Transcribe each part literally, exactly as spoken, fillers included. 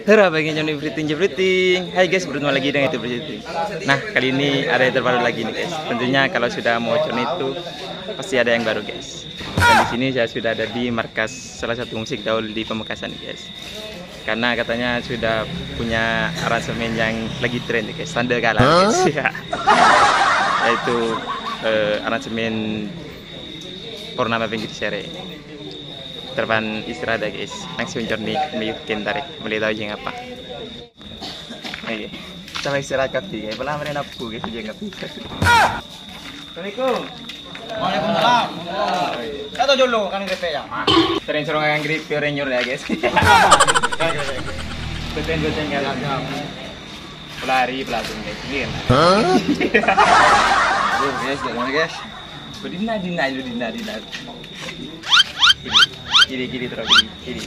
Hera bagi Johnny Everything Everything. Hai guys, bertemu lagi dengan itu Everything. Nah, kali ini ada yang terbaru lagi nih guys. Tentunya kalau sudah mau Johnny itu pasti ada yang baru guys. Dan di sini saya sudah ada di markas salah satu musik gaul di Pamekasan guys. Karena katanya sudah punya aransemen yang lagi tren nih guys. Tanda kalah guys. Ya. Yaitu eh, aransemen Purnama Pinggir Sere. Terban istirahat ya guys. Langsung Johnny meyukin tarik. Boleh tahu yang apa? Oke. Sampai istirahat kabeh, guys. Pala mrene nabu, guys, dia nggak bisa. Assalamualaikum. Waalaikumsalam. Kata dulu kan grepe ya. Sering suruh ngang grepe orang nyur ya, guys. Betul betul kan. Pelari pelatung guys. Ini kan. Guys, jangan guys. Dina, dina, lu dina, dina. Kiri, kiri terus, kiri, kiri.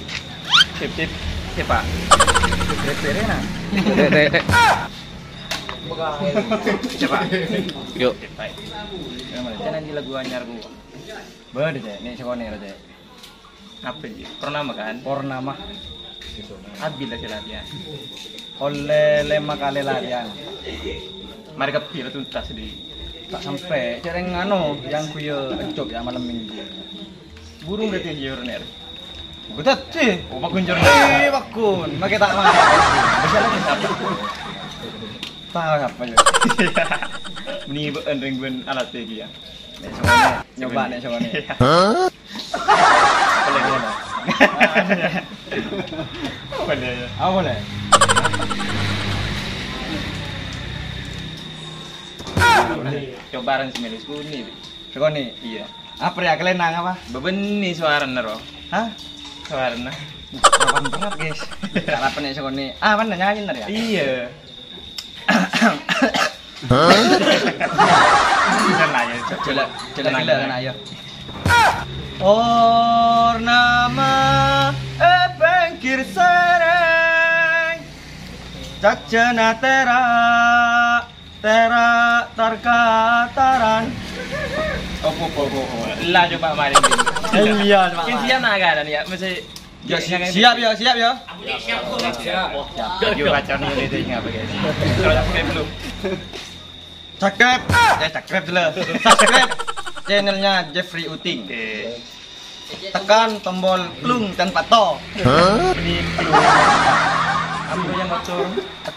Sip, sip, sip, Pak. Sip, sip, sip, nah. Dek, dek, dek. Coba. Yuk. Baik. Jangan di lagu anyar gua. Bede, Cek. Nek sekone, Cek. Apa ini? Purnama, kan? Purnama. Abis lagi latihan. Oleh lima kali latihan. Mari kepil tuntas di. Tak sampai, cereng anu, yang kuya encok ya malam minggu. Burung berarti ya, Ner. Betul sih. Oh, bagus, Jor. Eh, bagus. Make tak mah. Bisa lagi siapa? Tahu siapa ya? Meni ben ring ben alat iki ya. Nek songone, nyoba nek songone. Boleh, boleh. Boleh. Ah, boleh. Coba aransemen sekone. Sekone? Iya. Apa ya, kelenang apa? Bebeni suarana, Ro. Hah? Suarana. Kapan berat, guys. Kapan nek sekone? Ah, mana nyanyi ntar ya? Iya. Tenang ya. Coba, coba, coba, ayo. Purnama e pengkir sereng, cacana tera, tera tarkataran. Opo, opo, opo, opo. Lah, coba mari. Iya, coba. Mesti siap nak kan, ya? Mesti. Ya, si-, siap ya, siap ya. Siap. Yuk, pacarnya ini deh, ngapa, guys? Terus, oke, belum. Subscribe. Eh, subscribe dulu. Subscribe channelnya Jeffrey Uting. Oke. Tekan tombol klung tanpa to. Ini klung. Apa yang betul?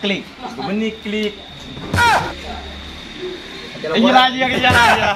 Klik. Ini klik. Iya, iya, iya, iya.